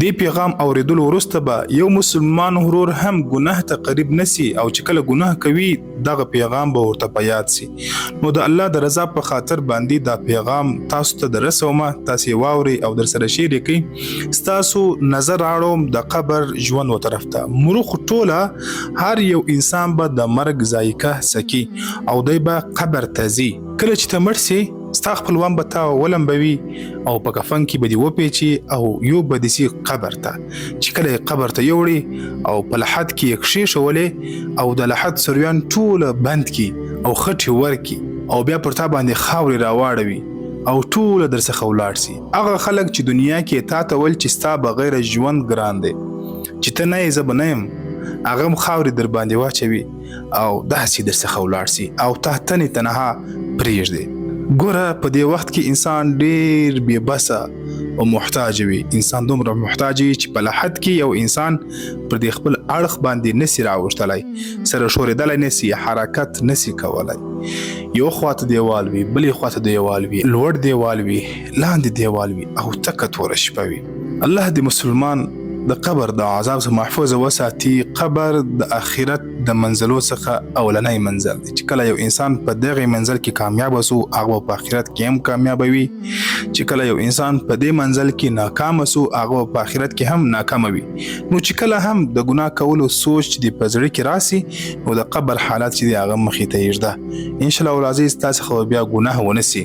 دې پیغام اورېدلو وروسته به یو مسلمان ورور هم ګناه ته قریب نه سي او چې کله ګناه کوي دغه پیغام به ورته په یاد سي. نو د الله د رضا په خاطر باندې دا پیغام تاسو ته درسوم، تاسو یې واورئ او درسره شیر یې کړئ. ستاسو نظر راړوم د قبر ژوند و طرف ته. مرو خو ټوله هر یو انسان به د مرګ ذایقه څکي او دی به قبر ته ځي. کله چې ته مړ سې، ستا خپلوان به تا ولمبوي او په کفن کې به دې وپیچي او یو به دې سي قبر ته. چې کله یې قبر ته یوړي او په لحد کې یې کښېښولې او د لحد سرویان ټوله بند کړي او خټې ورکړي او بیا پر تا باندې خاورې راواړوي او ټوله درڅخه ولاړ سي. هغه خلک چې دنیا کې یې تا ته ویل چې ستا بغیر ژوند ګران دی، چې ته نه یې زه به نه یم، هغه هم خاورې درباندې واچوي او داسې درڅخه ولاړ سي او تا تنې تنها پرېږدي. ګوره په دې وخت کې انسان ډېر بې بسه او محتاج وي. انسان دومره محتاج وي چې په لحد کې یو انسان پر دې خپل اړخ باندې نسی راوښتلی، سره ښورېدلی نسی، حرکت نسی کولی. یو خواته دیوال وي، بلې خواته دیوال وي، لوړ دیوال وي، لاندې دیوال وي او تکه توره شپه وي. الله دې مسلمان د قبر د عذاب څخه محفوظ وساتي. قبر د اخرت د منزلو څخه اولنی منزل دی چې کله یو انسان په دغه منزل کې کامیاب سو، هغه په آخرت کې هم کامیاب وي. چې کله یو انسان په دې منزل کې ناکام سو، هغه په آخرت کې هم ناکام وي. نو چې کله هم د ګناه کولو سوچ دی په زړه کې راسي، نو د قبر حالت چې دی هغه مخې ته یې ږده. ان شاء الله العزیز تاسو خو بیا ګناه ونه سي.